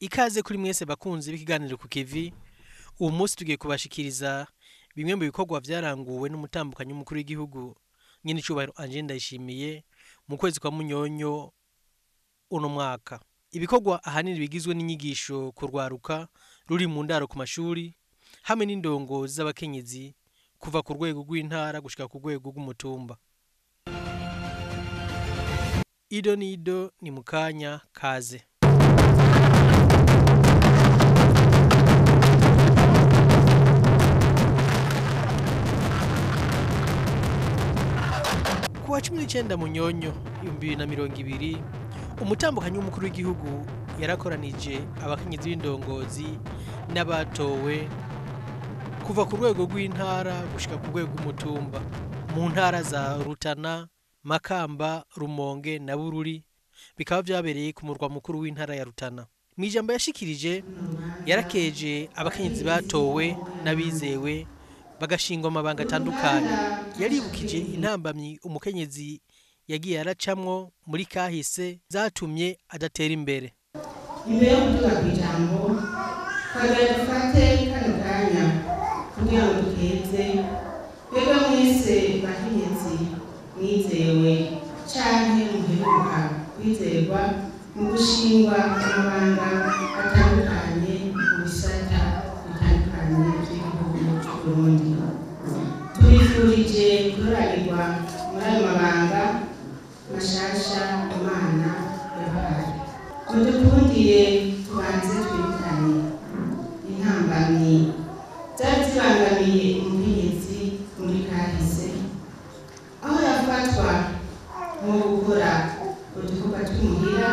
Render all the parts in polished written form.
Ikaze kuri mwese bakunzi b'ikiganiro ku kivi. Uwo munsi tugiye kubashikiriza bimwe mu bikorwa vyaranguwe n'umutambukanyi w'umukuru w'igihugu nyene icubahiro Angèle Ndayishimiye mu kwezi kwa Munyonyo uno mwaka. Ibikorwa ahanini bigizwe n'inyigisho ku rwaruka ruri mu ndaro ku mashuri hamwe n'indongozi z'abakenyezi kuva ku rwego rw'intara gushika ku rwego rw'umutumba. Ido nido ni mukanya kaze. Kuwa 19 Munyonyo 2020, umutambukanyi w'umukuru w'igihugu yarakoranije abakenyezi b'indongozi n'abatowe kuva ku rwego rw'intara gushika ku rwego rw'umutumba mu ntara za Rutana, Makamba, Rumonge na Bururi, bikaba vyabereye ku murwa mukuru w'intara ya Rutana. Mw'ijambo yashikirije yarakeje abakenyezi batowe n'abizewe bagashingwa amabanga atandukanye. Yaribukije intambamyi umukenyezi yagiye aracamwo muri kahise zatumye adatera imbere. Imbere yo kuduga kw'ijambo, twagera dufate kano kanya kugira ngo dukeze mwebwe mwese bakenyezi mwizewe canke muheruka kwizerwa mu gushingwa amabanga atandukanye mu bisata bitandukanye vy'igihugu c'Uburundi. Tubifurije kuroranirwa muri ayo mabanga mashasha Imana yabahaye. Mudukundire tubanze twibukane intambamyi zari zibangamiye umukenyezi muri kahise, aho yafatwa nko gukora udukorwa tw'imuhira,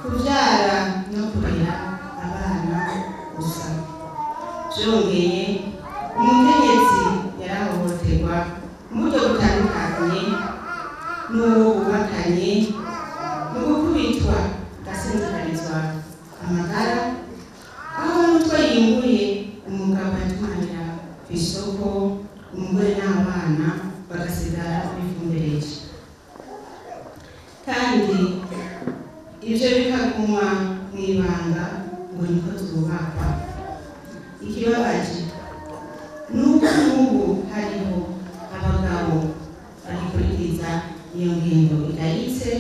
kuvyara no kurera abana gusa. Vyongeye, umukenyezi yarahohoterwa mu buryo butandukanye n'uwo bubakanye, mu gukubitwa agasinzikarizwa amagara, aho n'utwo yimbuye umugabo yatwarira kw'isoko, umugore n'abana bagasigara bifumbereje. Kandi ivyo bikaguma mw'ibanga ngo niko twubakwa. Ikibabaje nuko n'ubu hariho abagabo bagikurikiza iyo ngendo igayitse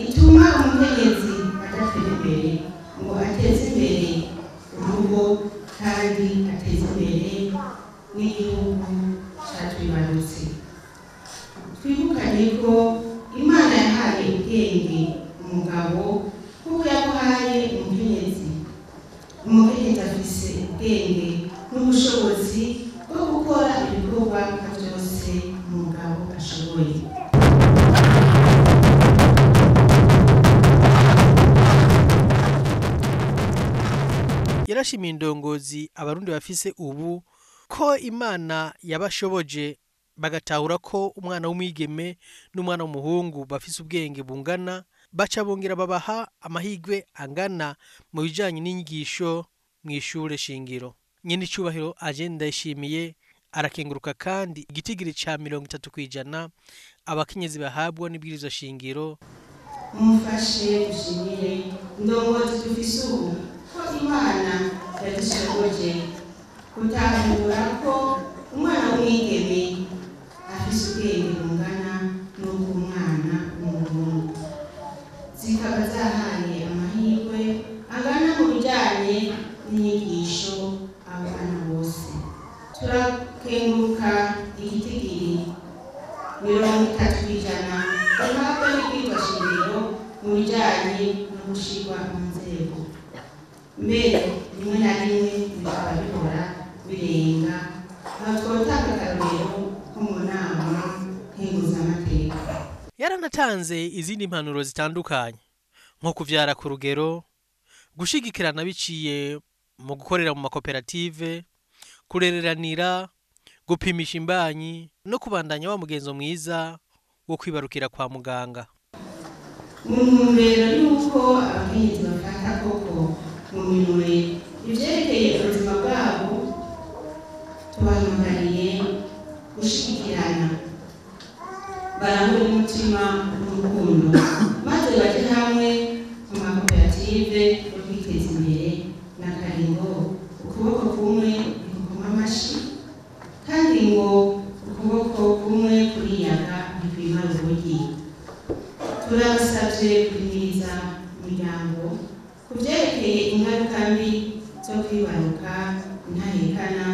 ituma umukenyezi adatera imbere ngo ateze imbere urugo kandi ateze imbere n'igihugu catwibarutse. Twibukanye ko Imana yahaye ubwenge umugabo kuko yaguhaye umukenyezi. Umukenyezi afise ubwenge n'ubushobozi bwo gukora ibikorwa nka vyose umugabo ashoboye. Yarashimiye indongozi abarundi bafise ubu ko Imana yabashoboje bagatahura ko umwana w'umwigeme n'umwana w'umuhungu bafise ubwenge bungana, baca bongera babaha amahirwe angana mu bijanye n'inyigisho mw'ishure shingiro. Nyene icubahiro Angèle Ndayishimiye arakenguruka kandi igitigiri ca 30% abakenyezi bahabwa n'ibwirizwa shingiro. Mumfashe dushimire indongozi dufise ubu ko Imana yadushoboje gutahura ko umwana w'umwigeme afise ubwenge bungana n'ubw'umwana w'umuhungu, zikaba zahaye amahirwe angana mu bijanye n'inyigisho abana bose. Turakenguruka igitigiri 30% bahabwa n'ibwirizwa shingiro mu bijanye no gushirwa mu nzego. Mbere rimwe na rimwe bikaba bihora birenga, aho twotanga akarorero nko mu nama nkenguzamateka. Yaranatanze izindi mpanuro zitandukanye nko kuvyara ku rugero, gushigikirana biciye mu gukorera mu makoperative, kurereranira, gupimisha imbanyi no kubandanya wa mugenzo mwiza wo kwibarukira kwa muganga. Mu ntumbero y'uko abakenyezi bafata koko mu minwe ivyerekeye ubuzima bwabo, tubahamagariye gushigikirana, barangure umutima w'urukundo maze baje hamwe mu makoperative turima rubogi. Turabasabye guhimiriza umuryango ku byerekeye ingaruka mbi zo kwibaruka intahekana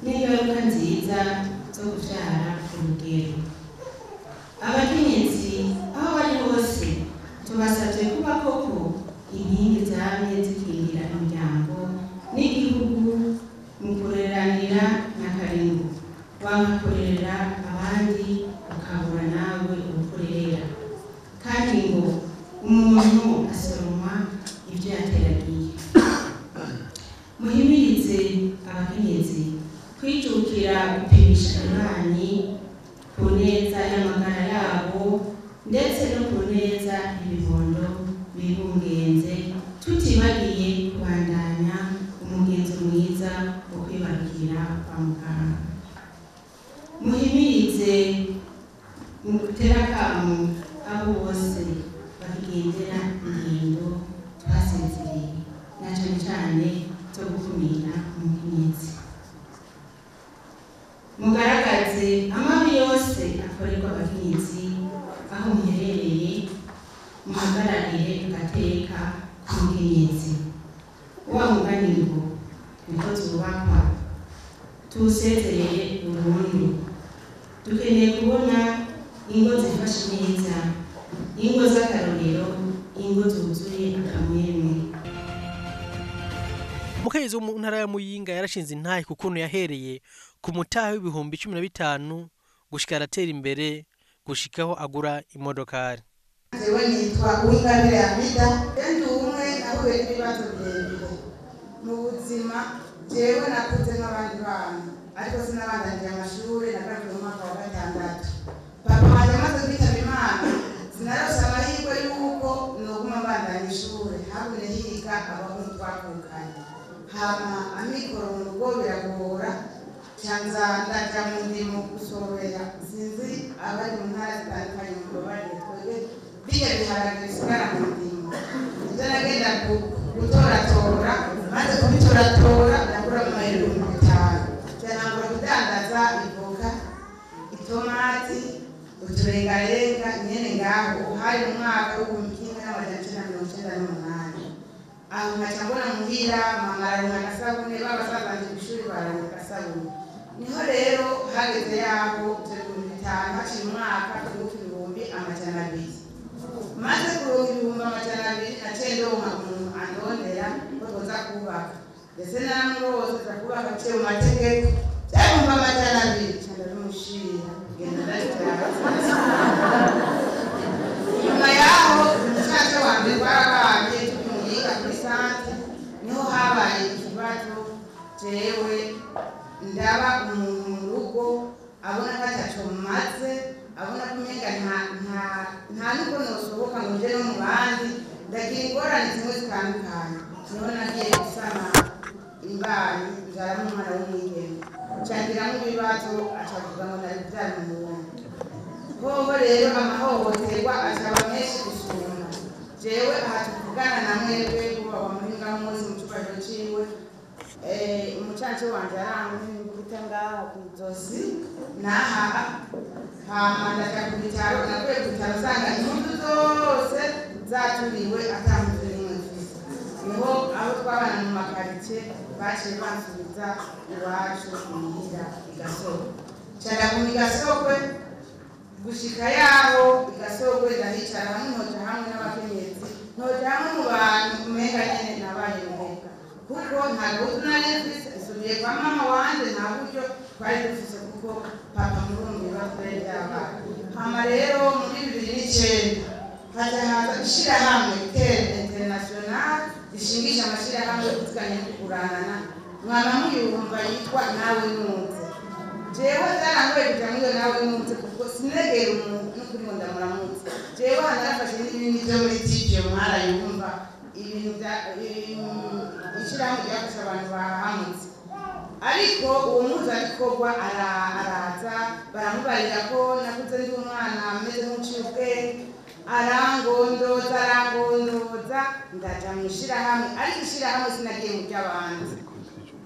n'ingaruka nziza zo kubyara ku rugero. Abakenyezi aho bari hose tubasabye kuba koko inkingi zamye zikingira umuryango n'igihugu mu kureranira na karingo, wanka kurerera abandi ukabura nawe ukurerera, kandi ngo umuntu asoroma ibyo yateragiye. Muhimirize abakenyezi kwijukira gupimisha imbanyi ku neza y'amagara yabo ndetse no ku neza ibibondo bibungenze, tutibagiye kubandanya umugenzo mwiza wo kwibarukira kwa muganga. Muhimirize mu gutera akamo abo bose bakigendera ingendo twasezereye, na cane cane zo gukumira umukenyezi. Mugaragaze amabi yose akorerwa abakenyezi aho muherereye, muhagararire agateka k'umukenyezi. Wa mugani ngo niko zubakwa, tuwusezerere burundu. Dukeneye kubona ingo zifashe neza, ingo z'akarorero, ingo zuzuye akamwemwe. Umukenyezi wo mu ntara ya Muyinga yarashinze intahe ku kuntu yahereye ku mutahe w'15,000 gushika aratera imbere gushikaho agura imodokari. Jewe nitwa Uwingabire Amida, ndi umwe nahuye n'ibibazo birebire mu buzima. Jewe nakuze nk'abandi bana, ariko sinabandanije amashuri, nagarukiye mu mwaka wa gatandatu. Papa wanje amaze kwitaba Imana, sinarose amahirwe y'uko noguma mbandanya ishure, habune higa abahungu twavukanye. Hama amikoro mu rugo biragora, canza ndaja mu ndimo gusorera. Sinzi abari mu ntara zitandukanye, mubabarire, twebwe birya biharage bisigara mu ndimo ivyo nagenda gutoratora. Maze kubitoratora ndakuramo amahera 5000, ntangura kudandaza ivoka, itomati, uturengarenga nyene ngaho. Hari mu mwaka w'1998. Aho nkaca mbona muhira mama araronka agasabune, babasazanje kw'ishuri bararonka agasabune. Niho rero hageze yaho ivyo 5000, haciye umwaka twunguka 200,000. Maze kuronka 200,000, naciye ndonka umuntu andondera ko twoza kubaka, ndetse naramurose tuza kubaka biciye mu mategeko. Vya 200,000 ca ndabimushira, ngenda ndabivyaza. Nyuma yaho umucaca wa mbere twarabanye turi Muyinga kuri centre, niho habaye ikibazo. Jewe ndaba umuntu mu rugo abona ko ataco maze, abona ko umenga nta nuko nosohoka ngo nje no mu bandi, ndagira ingorane zimwe zitandukanye. Niho nagiye gusama imbanyi, mvyaramo umwana w'umwigeme, cangiramwo ibibazo, acavuga ngo nari kuvyara umuhungu. Hoho rero amahohoterwa acaba menshi gusumba. Jewe aha tuvugana na mwebwe kubahwa muhinga munsi mu cubahiro ciwe, umucanco wanje arankubita ngaha kw'izosi naha, hama ndaja ku bitaro. Navuye ku bitaro nsanga impuzu zose zaturiwe, ata mpuzu n'imwe mfise. Niho abo twabana mu makaritsiye baciye bansubiza iwacu imuhira i Gasogwe. Ca ndaguma i Gasogwe gushika yaho i Gasogwe ndahicara hamwe, ntoja hamwe n'abakenyezi, ntoja hamwe mu bantu, umenga nyene nabaye ruheka, kuko nta gahutu nari mfise. Nsubiye kwa mama wanje, nta buryo twari dufise, kuko papa murumva ibibazo vyari vyabaye. Hama rero muri 2009 haca haza ishirahamwe Terre International rishingisha amashirahamwe yo kuziganya no kuguranana, mwama muyumva, yitwa Nawe Nuze. Jewe byarangoye kuja muri iyo Nawe Nuze, kuko sinegera umuntu n'ukuri ngo ndamuramutse. Jewe hanarafashe n'ibindi vyo muri tipe, mwarayumva, ibintu bya ishirahamwe ryafasha abantu bahamutse. Ariko uwo muhuzabikorwa araza, baramubarira ko nakuze ndi umwana ameze nk'uciye ubwenge, arangondoza, arangondoza, ndaja mu ishirahamwe. Ariko ishirahamwe sinagiye mu by'abandi.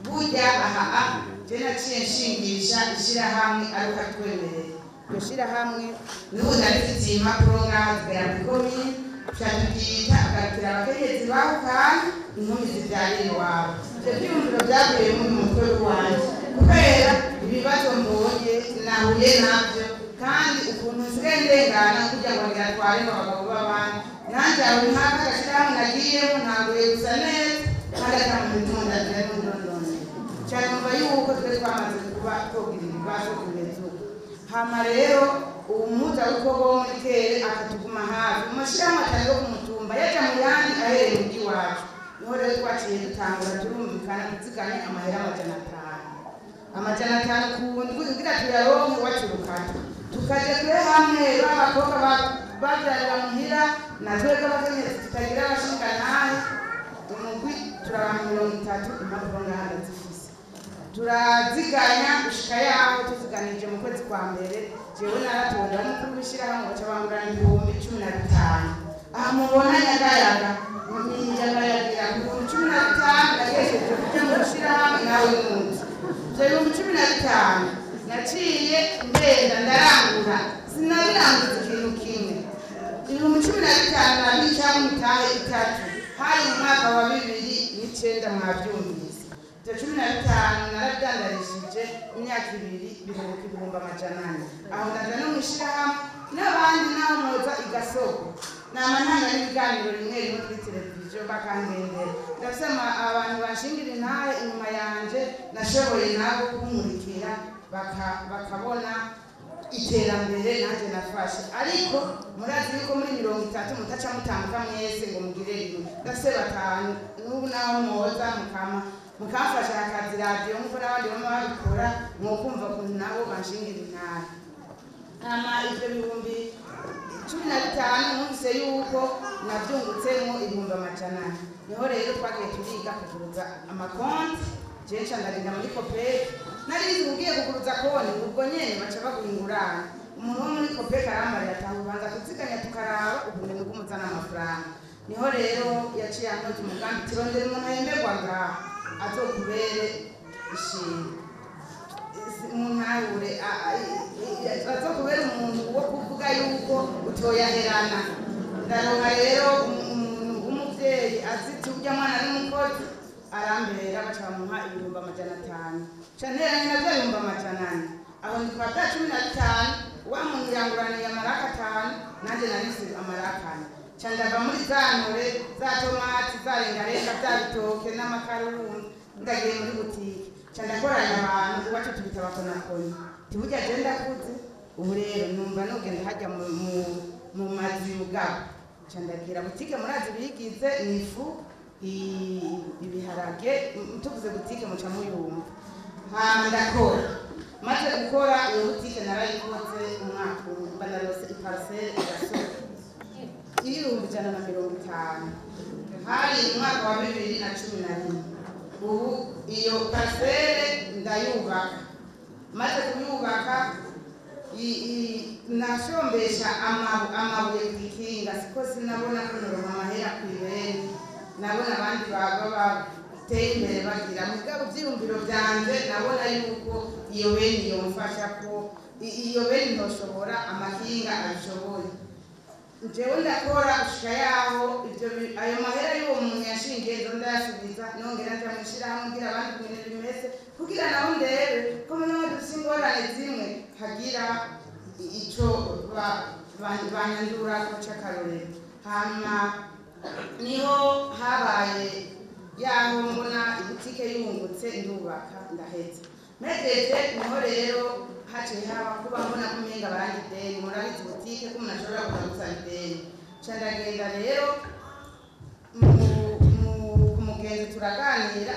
Burya aha je naciye nshingisha ishirahamwe ariko atwemereye. Iryo shirahamwe n'ubu ndarifitiye impapuro ngaha zigera ku ikomine, turyita agarukira abakenyezi bahukanye inkumi zivyarira iwabo. Ivyo vyiyumviro vyavuye mu mutwe wanje kubera ibibazo mbonye nahuye navyo, kandi ukuntu nsigaye ndengana kugira ngo ngiratware ngo abagabo b'abandi. Nanje aho mpaka agashirahamwe nagiyemo ntanguye gusa neza kandi ata muntu ndondandira n'undondondera cane. Numva yuko twe twamaze kuba twogira ibibazo bimeze uko. Hama rero uwo muhuzabikorwa wo muri kere akatuguma hafi mu mashirahamwe atanu yo ku mutumba, yaja mu yandi ahereye mu ry'iwacu. Niho rero twaciye dutangura turumvikana kuziganya amahera 500, 500 ku ndwi, kugira tuyaronke wacurukana tukaja twe hamwe b'abakobwa bavyarira muhira na twebwe abakenyezi tutagira abashingantahe. Umugwi turi 30, impapuro ngaha ndazifise. Turaziganya gushika yaho tuziganije mu kwezi kwa mbere, jewe naratonda umukuru w'ishirahamwe baca bangurana 15,000. Aha mubona nyagayaga niyagayagira ku 15,000, ndagesheje kuja mu ishirahamwe nawe nundi. Ivyo 15,000 naciye ngenda ndarangura, sinabiranguza ikintu kimwe. 15,000 nabicamwo imitahe itatu, hari mu mwaka wa 2009, mwavyumvise. Ivyo 15 narabidandarishije imyaka 2, bihubuka 400,000. Aho ndaja no mw'ishirahamwe n'abandi naho mwoza igasoko nama ntanga n'ibiganiro rimwe rimwe kuri televiziyo bakangendera. Ndafise abantu banshingira intahe inyuma yanje, nashoboye nabo kunkurikira bakabona iterambere nanjye nafashe. Ariko murazi yuko muri 30 mutaca mutambuka mwese ngo mugire rimwe. Ndafise batanu n'ubu naho mwoza mukama mukamfasha akazi radiyo nk'uko n'abandi bama babikora, mwokumva ukuntu nabo banshingira intahe. Hama ivyo 15,000 numvise yuko navyungutsemwo 400,000. Niho rero twagiye turiga kuguruza amakonti. Jewe nca ndagenda muri COOPEC, narizi ugiye kuguruza konti ubwo nyene baca baguha ingurane. Umuntu wo muri COOPEC arambarira ati ubanza kuziganya tukaraba ubumenyi bw'umuzana amafaranga. Niho rero yaciye ankoza umugambi tirondera umuntu ahemberwa ngaha azokubere ishinga muntahure, azokubera umuntu wo kuvuga yuko utoyaherana. Ndaronka rero umuntu w'umuvyeyi aziti urya mwana n'umukozi arambera, baca bamuha 500,000. Ca nteranya navyo 400,000, aho ni kwa bya 15. Wa muntu yanguraniye amaraka 5, nanje narise amaraka 4. Ca ndava muri za ntore, za tomati, za rengarenga, bya bitoke n'amakarurundu, ndagiye muri butike. Ca ndakoranya abantu iwacu tubita abakonakoni, tiburya je ndakuze ubu rero numva nogenda hajya mu mazi mugabo. Ca ndagira butike, murazi bigize ni ifu, ibiharage, tuvuze butike muca muyumva. Hama ndakora, maze gukora iyo butike narayikoze umwaka umwe, mba narose iparcelle igasoka 150,000, hari umwaka wa 2011. Ubu iyo parcelle ndayubaka, maze kuyubaka nashombesha amabuye kw'ikinga, siko sinabona ko noronka amahera kw'ibeni. Nabona abandi baba bateye imbere bagira, mugabo ivyiyumviro vyanje nabona yuko iyo beni yomfasha, ko iyo beni ntoshobora amakinga abishoboye. Jewe ndakora gushika yaho ivyo ayo mahera y'uwo muntu yashingiye nzo ndayasubiza, nongera nja mw'ishirahamwe kugira abandi ukuntu bimeze, kugira nabo ndebe ko noneho dufise ingorane zimwe hagira ico banyandurako c'akarorero. Hama niho habaye yaho mbona ibutike yungutse, ndubaka ndaheza mpejeje. Niho rero haciye haba kuba mbona ko umenga baranga ideni. Murabizi butike ko umuntu ashobora kuza gusaba ideni. Nca ndagenda rero ku mugenzi turaganira,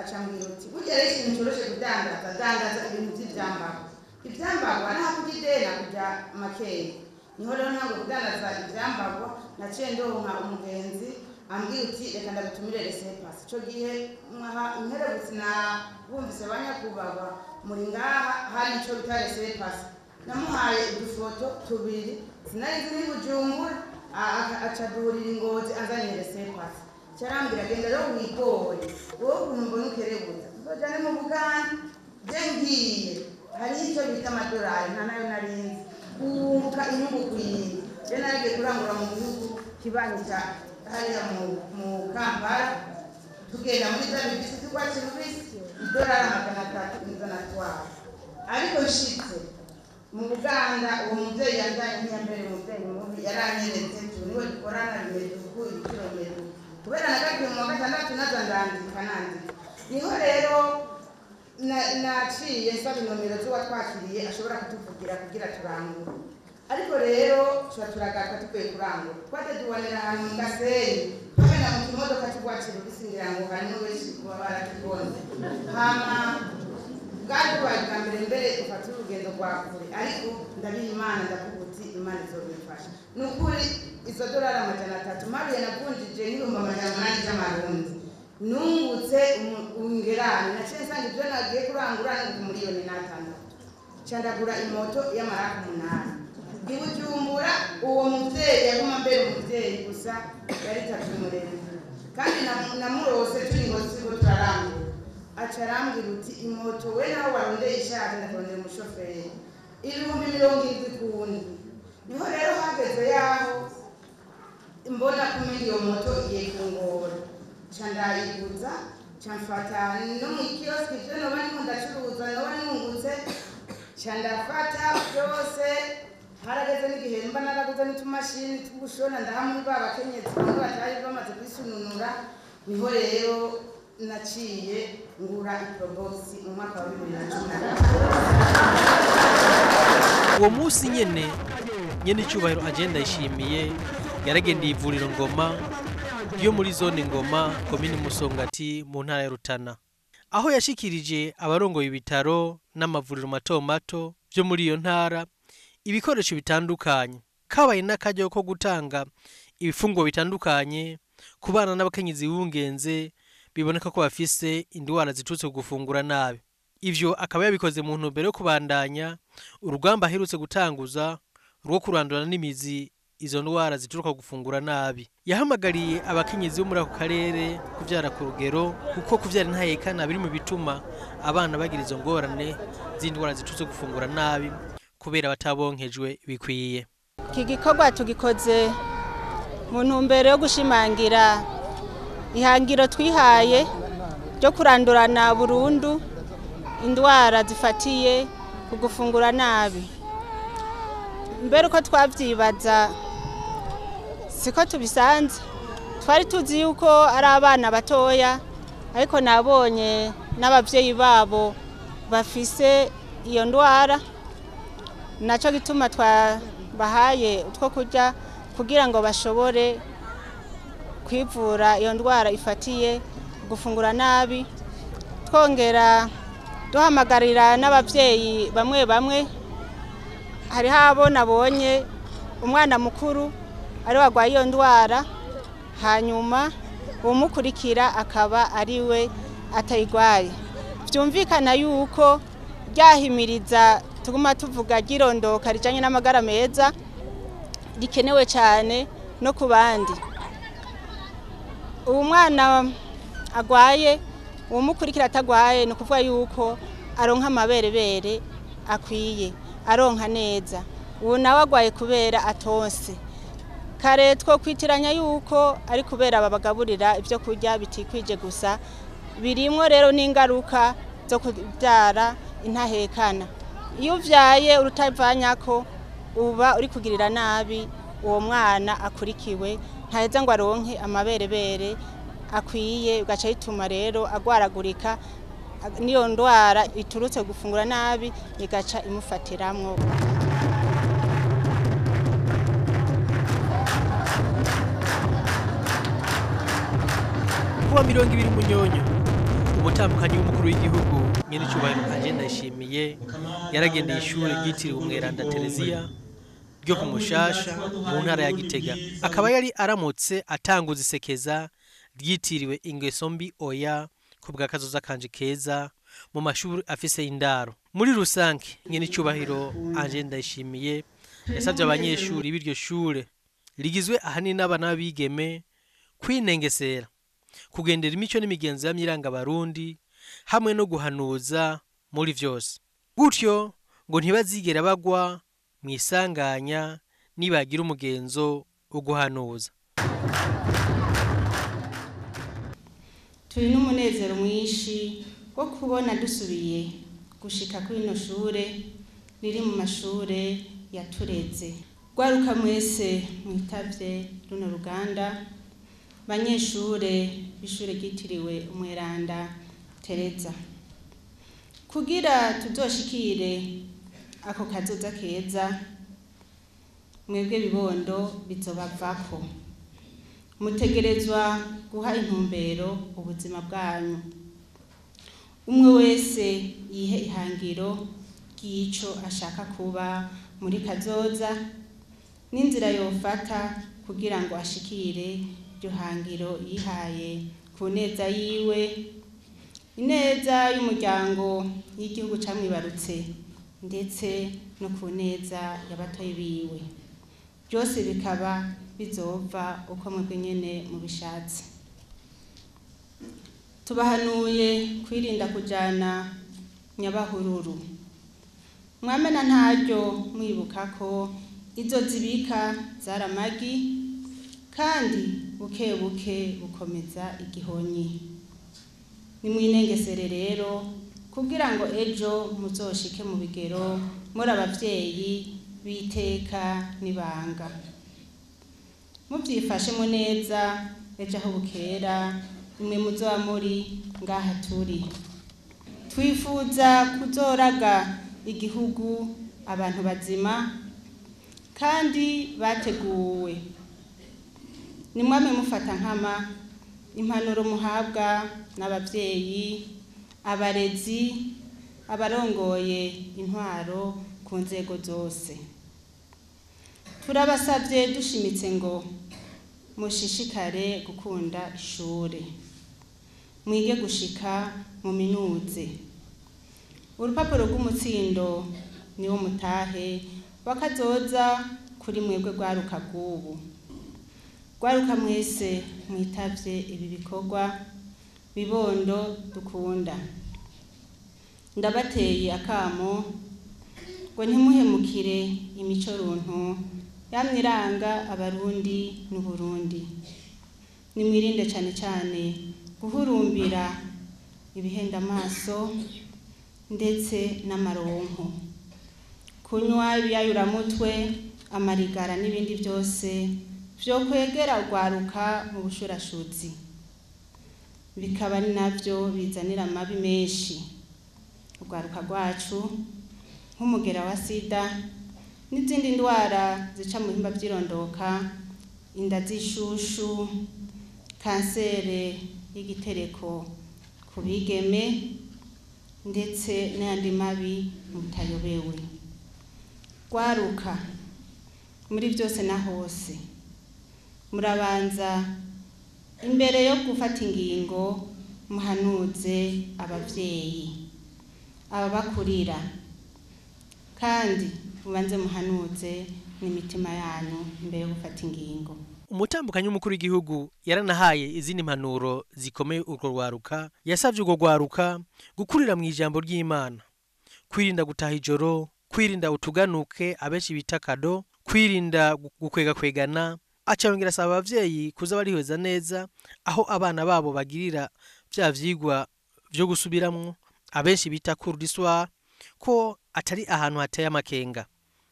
acambwira uti burya rero ikintu coroshe kudandaza, dandaza ibintu vy'ivyambarwa. Ivyambarwa naho kurya ideni akurya makeya. Niho rero ntango kudandaza ivyambarwa, naciye ndonka umugenzi ambwira uti reka ndagutumire laissez-passer. Ico gihe mwaha inkerebutsi na bumvise banyakubahwa muri ngaha, hari ico bita laissez-passer. Namuhaye udufoto tubiri, sinari nzi ni Bujumbura, aca duhurira ingozi anzaniye laissez-passer. Carambwira genda rero wigore wowe, ukuntu mbona ukerebutsa tuzojane mu Buganda. Je ngiye Hariho icyo bita amadolari, nta nayo narinzi. Wunguka inyungu ku yindi. Je naragiye kurangura mu gihugu kibanyi cya hariya mu Kampala, tugenda muri za bibisi z'urwatsi rubisi, idolari 300 nizo natwara. Ariko nshitse mu Buganda, uwo muvyeyi yanjanye ntiyambere umuvyeyi mubi, yaranyeretse tu niwe dukorana, bimeze uku, ibiciro bimeze uku. Kubera nagarukiye mu wa gatandatu, naza ndandika nandika. Niho rero naciye nsaba inomero z'uwatwakiriye ashobora kutuvugira kugira turangure. Ariko rero tuba turagaruka tuvuye kurangura, twaje duwanira ahantu mu Gasenyi, tugenda mu kimodoka c'urwatsi rubisi, ngira ngo harimo benshi kuba barakibonye. Hama bwari bubaye bwa mbere mbere dufata urugendo rwa kure, ariko ndabiha Imana, ndavuga uti Imana izobimfasha. Ni ukuri izo dolari 300 maruye navunjije n'800,000 z'amarundi, nungutse ungerane. Naciye nsanga ibyo nagiye kurangura ni ku 1,6 miliyoni. Nca ndagura imoto y'amaraka 8 i Bujumbura. Uwo muvyeyi yaguma mbere umuvyeyi gusa, yari Umuremyi, kandi namurose turi ngo turiko turarangura, aca arambwira uti imoto we nawe warondeye ishaje, ndakurondera umushoferi 70,000 kundi. Niho rero hageze yaho mbona kumenya iyo moto igiye kungora, nca ndayiguza, nca mfata no mu kioski ivyo noba ndiko ndacuruza noba nungutse, nca ndafata byose. Harageze n'igihe mba naraguze n'utumashini tw'ugushona, ndaha muri ba bakenyezi bamwe batari bamaze kwisununura. Niho rero naciye ngura iProbox mu mwaka wa 2013. Uwo munsi nyene, nyene icyubahiro agenda yishimiye yaragendeye ivuriro Ngoma ryo muri zone Ngoma, komini Musongati, mu ntara ya Rutana, aho yashikirije abarongoye ibitaro n'amavuriro mato mato byo muri iyo ntara ibikoresho bitandukanye. Kabaye n'akaryo ko gutanga ibifungwa bitandukanye ku bana n'abakenyezi b'ungenze biboneka ko bafise indwara ziturutse ku gufungura nabi. Ivyo akaba yabikoze mu ntumbero yo kubandanya urugamba aherutse gutanguza rwo kurandura n'imizi izo ndwara zituruka gufungura nabi. Yahamagariye abakenyezi bo muri ako karere kuvyara ku rugero, kuko kuvyara intahekana biri mu bituma abana bagira izo ngorane z'indwara ziturutse gufungura nabi kubera batabonkejwe bikwiye. Iki gikorwa tugikoze mu ntumbero yo gushimangira ihangiro twihaye ryo kurandurana burundu indwara zifatiye ku gufungura nabi. Mbere uko twabyibaza siko tubisanze. Twari tuzi yuko ari abana batoya, ariko nabonye n'ababyeyi babo bafise iyo ndwara. Nacyo gituma twabahaye utwo kurya kugira ngo bashobore kwivura iyo ndwara ifatiye gufungura nabi. Twongera duhamagarira n'ababyeyi bamwe bamwe. Hariho abo nabonye umwana mukuru ari warwaye iyo ndwara, hanyuma umukurikira akaba ari we atayirwaye. Byumvikana yuko ryahimiriza tuguma tuvuga ry'irondoka rijyanye n'amagara meza rikenewe cyane no ku bandi. Uwo mwana agwaye, uwumukurikira atagwaye, ni ukuvuga yuko aronka amaberebere akwiye, aronka neza. Uwo nawe agwaye kubera atonse. Kare two kwitiranya yuko ari kubera babagaburira ibyo kurya bitikwije gusa, birimwo rero n'ingaruka zo kubyara intahekana. Iyo uvyaye urutavanyako, uba uri kugirira nabi uwo mwana akurikiwe, ntaheza ngo aronke amaberebere akwiye, ugaca bituma rero agwaragurika, n'iyo ndwara iturutse gufungura nabi igaca imufatiramwo. Kuwa 20 Munyonyo, umutambukanyi w'umukuru w'igihugu nyene Ange Ndayishimiye yaragendeye ishure ryitiriwe Umweranda Tereziya ryo ku Mushasha mu ntara ya Gitega, akaba yari aramutse atanguza isekeza ryitiriwe "Ingeso mbi oya ku bwa kazoza kanje keza" mu mashuri afise indaro muri rusange. Nyene icubahiro Ange Ndayishimiye yasavye abanyeshuri b'iryo shure rigizwe ahanini n'abana b'abigeme kwinengesera, kugendera imico n'imigenzo y'amiranga Abarundi, hamwe no guhanuza muri vyose. Gutyo ngo ntibazigera bagwa mu isanganya nibagira umugenzo wo guhanuza. Turi n'umunezero mwinshi wo kubona dusubiye gushika kuri ino shure riri mu mashure yatureze. Rwaruka mwese mwitavye runo ruganda, banyeshure b'ishure ryitiriwe Umweranda Tereza, kugira tuzoshikire ako kazoza keza, mwebwe bibondo bizobavako. Mutegerezwa guha intumbero ubuzima bwanyu. Umwe wese yihe ihangiro ry'ico ashaka kuba muri kazoza n'inzira yofata kugira ngo ashikire iryo hangiro yihaye ku neza yiwe, ineza y'umuryango y'igihugu camwibarutse, ndetse no ku neza y'abatoyi biwe. Byose bikaba bizova uko mwebwe nyene mubishatse. Tubahanuye kwirinda kujana nyabahururu. Mwamena ntaryo mwibuka ko izo zibika zaramagi kandi buke buke bukomeza igihonyi. Nimwinengesere rero kugira ngo ejo muzoshike mu bigero muri abavyeyi biteka nibanga. Muvyifashemo neza ejo aho bukera imwe muzoba muri ngaha turi. Twifuza kuzoraga igihugu abantu bazima kandi bateguwe. Nimwame mufata nkama impanuro muhabwa n'abavyeyi, abarezi, abarongoye intwaro ku nzego zose. Turabasavye dushimitse ngo mushishikare gukunda ishure, mwige gushika mu minuze. Urupapuro rw'umutsindo niwo mutahe wakazoza kuri mwebwe rwaruka rw'ubu. Rwaruka mwese mwitavye ibi bikorwa bibondo dukunda. Ndabateye akamo ngo ntimuhemukire imico runtu yamye iranga Abarundi n'Uburundi. Nimwirinde cane cane guhurumbira ibihenda amaso ndetse n'amaronko, kunywa ibiyayuramutwe, amarigara n'ibindi byose vyokwegera urwaruka mu bushurashuzi, bikaba ari navyo bizanira amabi menshi urwaruka rwacu, nk'umugera wa sida n'izindi ndwara zica mu bihimba vy'irondoka, inda z'ishushu, kansere y'igitereko ku bigeme, ndetse n'ayandi mabi mutayobewe. Rwaruka muri byose na hose, murabanza imbere yo gufata ingingo muhanuze abavyeyi, ababakurira, kandi mubanze muhanuze n'imitima yanyu imbere yo gufata ingingo. Umutambukanyi w'umukuru w'igihugu yaranahaye izindi mpanuro zikomeye urwo rwaruka. Yasavye urwo rwaruka gukurira mu ijambo ry'Imana, kwirinda gutaha ijoro, kwirinda utuganuke abenshi bita kado, kwirinda gukwegakwegana. Aca yongera asaba abavyeyi kuza barihweza neza aho abana babo bagirira vya vyigwa vyo gusubiramwo abenshi bita cours du soir, ko atari ahantu hateye amakenga.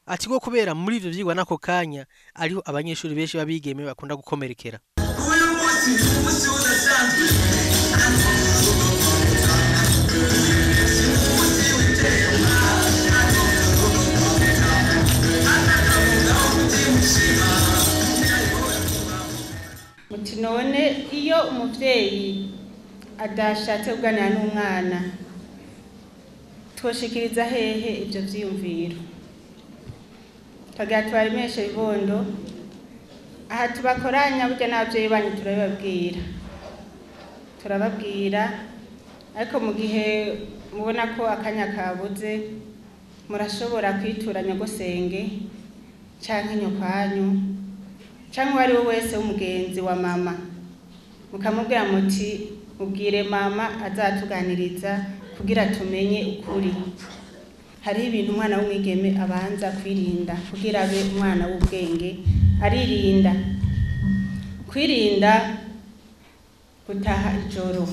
Ati ko kubera muri ivyo vyigwa nako kanya ariho abanyeshuri benshi babigeme bakunda gukomerekera. Uyu munsi ni umunsi udasanzwe. Umunsi w'iteka. Muti none iyo umuvyeyi adashatse kuganira n'umwana, twoshikiriza hehe ivyo vyiyumviro? Tugira tubaremeshe bibondo, aha tubakoranya burya n'abavyeyi banyu turabibabwira, turababwira, ariko mu gihe mubona ko akanya kabuze, murashobora kwitura nyogosenge canke nyokwanyu canke uwo ari we wese w'umugenzi wa mama, mukamubwira muti mubwire mama azatuganiriza kugira tumenye ukuri. Hariho ibintu umwana w'umwigeme abanza kwirinda kugira abe umwana w'ubwenge. Aririnda kwirinda gutaha ijoro,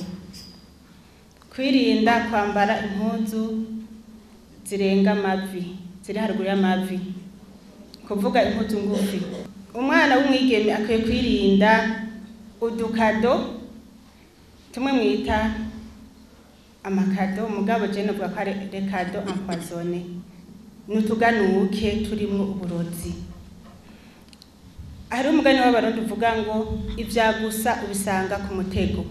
kwirinda kwambara impuzu zirenga amavi, ziri haruguru y'amavi, kuvuga impuzu ngufi. Umwana w'umwigeme akwiye kwirinda udukado tumwe mwita amakado, mugabo je novuga ko ari les cadeaux empoisonnés, n'utuganuke turimwo uburozi. Hari umugani w'Abarundi uvuga ngo ivyagusa ubisanga ku mutego.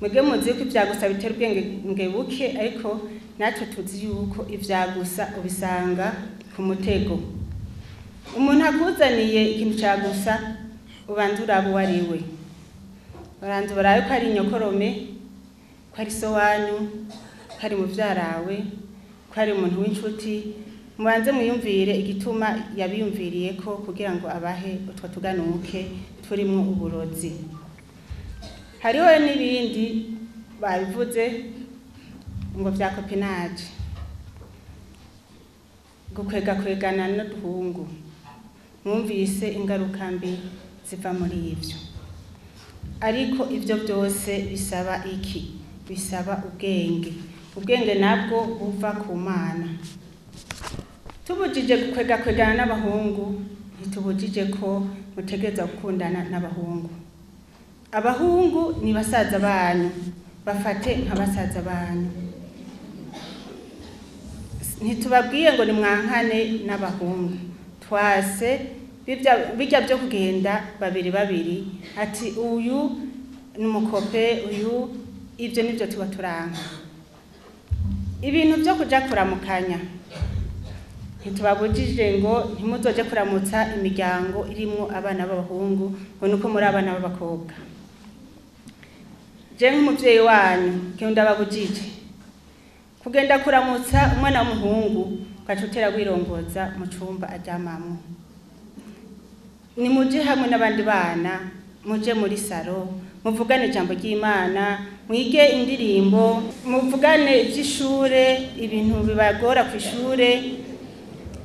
Mwebwe muzi yuko ivyagusa bitera ubwenge buke, ariko natwe tuzi yuko ivyagusa ubisanga ku mutego. Umuntu akuzaniye ikintu cagusa, ubanza uraba uwo ari we, uranza urabe ko ari inyokorome, ko ari so wanyu, ko ari muvyarawe, ko ari umuntu w'inshuti. Mubanze mwiyumvire igituma yabiyumviriye ko kugira ngo abahe utwo tuganuke turimwo uburozi. Hariho n'ibindi babivuze ngo vya copinage, gukwega kwegana n'uduhungu. Mwumvise ingaruka mbi ziva muri ivyo. Ariko ivyo byose bisaba iki? Bisaba ubwenge. Ubwenge nabwo buva ku Mana. Tubujije gukwega kwegana n'abahungu, ntitubujije ko mutegereza gukundana n'abahungu. Abahungu ni basaza banyu, bafate nka basaza banyu. Ntitubabwiye ngo nimwankane n'abahungu, twase bijya byo kugenda babiri babiri, ati uyu ni umukope, uyu, ibyo nibyo tuba turanka. Ibintu byo kuja kuramukanya, ntitubabujije ngo ntimuzoje kuramutsa imiryango irimwo abana b'abahungu ngo nuko muri abana b'abakobwa. Je nk'umuvyeyi wanyu, ikintu ndababujije kugenda kuramutsa umwana w'umuhungu ugaca utera wirongoza mu cumba aryamamwo. Nimuje hamwe n'abandi bana, muje muri saro, muvugane ijambo ry'Imana, mwige indirimbo, muvugane ivy'ishure, ibintu bibagora kw'ishure,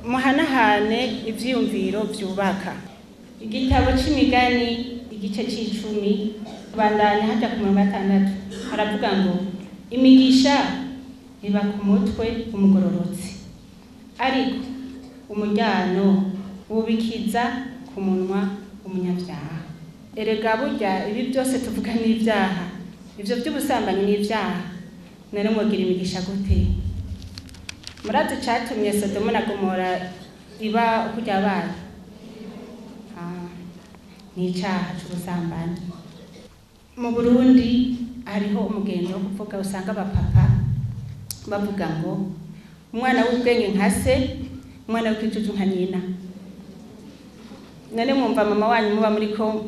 muhanahane ivyiyumviro vyubaka. Igitabo c'Imigani igice c'icumi bandanya haja ku 60, haravuga ngo imigisha iba ku mutwe w'umugororotsi, ariko umuryano wubikiza ku munwa w'umunyabyaha. Erega burya ibi byose tuvuga n'ibyaha, ivyo by'ubusambanyi n'ibyaha, none mwogira imigisha gute? Murazi icatumye Sodomu na Gomora iba uko ryabaye? Ni icaha c'ubusambanyi. Mu Burundi hariho umugenzo wo kuvuga, usanga abapapa bavuga ngo umwana w'ubwenge nka se, umwana w'ikijuju nka nyina. None mwumva mama wanyu muba muriko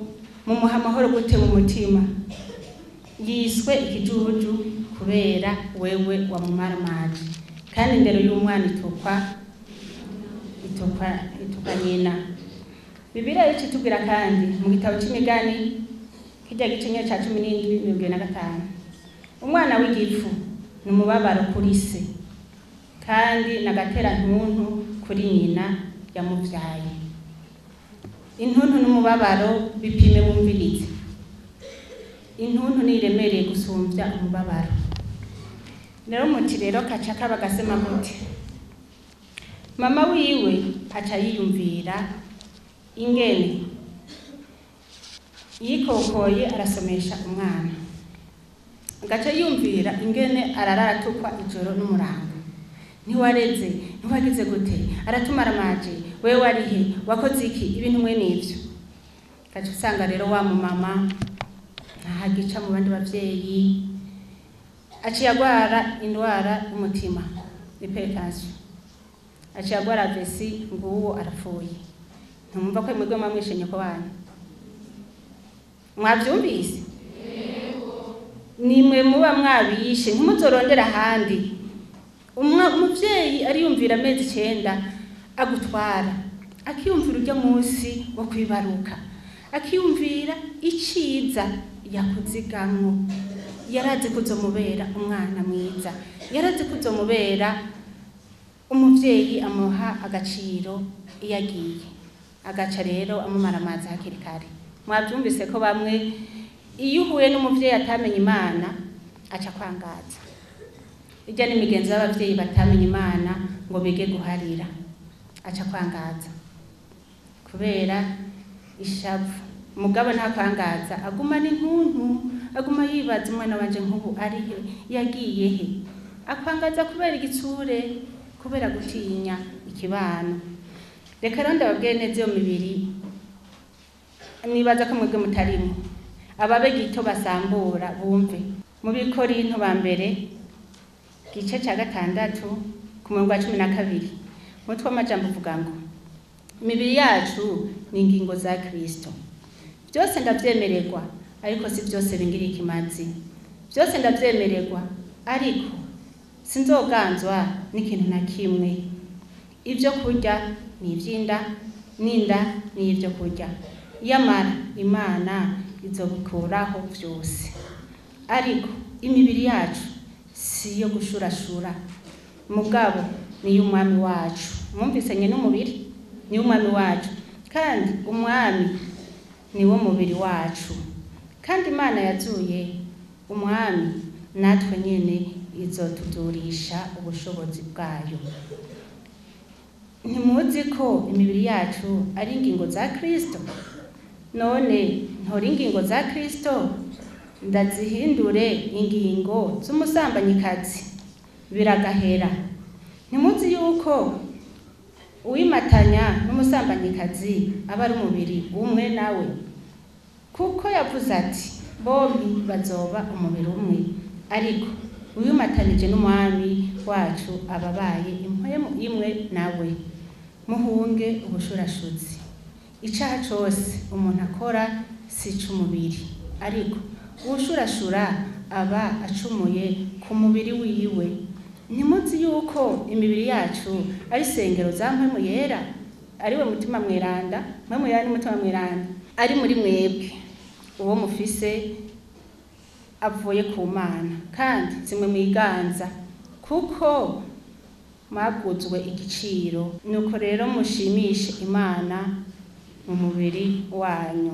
mumuha amahoro gute mu mutima? Yiswe ikijuju kubera wewe wamumaramaje. Kandi indero y'umwana itukwa nyina. Bibiliya icitubwira kandi mu gitabo c'Imigani kirya gice nyene ca 17:25, umwana w'igifu ni umubabaro kuri se, kandi n'agaterantuntu kuri nyina yamuvyaye. Intuntu n'umubabaro bipime wumvirize. Intuntu niremereye gusumvya umubabaro. Rero muti rero kaca kaba gasema gute? Mama wiwe aca yiyumvira ingene yikokoye arasomesha umwana, agaca yiyumvira ingene ararara atukwa ijoro n'umurango. Ntiwareze, ntiwagize gute, aratumaramaje, wewe warihe, wakoze iki, ibintu mwe nivyo. Gaca usanga rero wa mumama ntahagica mu bandi bavyeyi, aciye agwara indwara y'umutima, hypertension, aciye agwara vesi, nguwo arapfuye. Ntumva ko mwebwe mwamwishe nyoko wanyu? Mwavyumvise? Nimwe muba mwabishe, ntimuzorondera ahandi. Umuvyeyi ariyumvira amezi 9 agutwara, akiyumvira urya munsi wo kwibaruka, akiyumvira iciza yakuzigamwo. Yarazi kuzomubera umwana mwiza, yarazi kuzomubera Umuvyeyi amuha agaciro iyo agiye, agaca rero amumara amazi hakiri kare. Mwavyumvise ko bamwe iyo uhuye n'umuvyeyi atamenye Imana aca kwangaza. Ijya n'imigenzo y'abavyeyi batamenye Imana ngo bige guharira, aca kwangaza kubera ishavu. Mugabo nta kwangaza, aguma n'intuntu, aguma yibaza umwana wanje nk'ubu ari he, yagiye he. Akwangaza kubera igitsure, kubera gutinya ikibano. Reka rero ndababwire neza, iyo mibiri nibaza ko mwebwe mutarimo ababe gito basambura bumve. Mu Bikorinto ba mbere gice ca 6 ku murongo wa 12, umutwe w'amajambo uvuga ngo imibiri yacu ni ingingo za Kristo. Byose ndavyemererwa, ariko si byose bingira ikimazi. Byose ndavyemererwa, ariko sinzoganzwa n'ikintu na kimwe. Ibyo kurya ni ivy'inda, n'inda ni ibyo kurya. Yamara Imana izobikuraho vyose. Ariko imibiri yacu si iyo gushurashura, mugabo ni iy'umwami wacu. Mwumvisanye n'umubiri ni iy'umwami wacu, kandi umwami ni wo mubiri wacu. Kandi Imana yazuye umwami, natwe nyene izotudurisha ubushobozi bwayo. Ntimuzi ko imibiri yacu ari ingingo za Kristo? None ntora ingingo za Kristo ndazihindure ingingo z'umusambanyikazi? Biragahera. Ntimuzi yuko uwimatanya n'umusambanyikazi aba ari umubiri umwe nawe? Kuko yavuze ati bombi bazoba umubiri umwe. Ariko uwimatanije n'umwami wacu ababaye impwemu imwe nawe. Muhunge ubushurashuzi. Icaha cose umuntu akora si ic'umubiri, ariko uwushurashura aba acumuye ku mubiri wiwe. Ntimuzi yuko imibiri yacu ari isengero za mpwemu yera, ariwe mutima mweranda, mpwemu yera n'umutima mweranda ari muri mwebwe, uwo mufise avuye ku Mana, kandi zimwe mwiganza, kuko mwaguzwe igiciro. Nuko rero mushimishe Imana mu mubiri wanyu.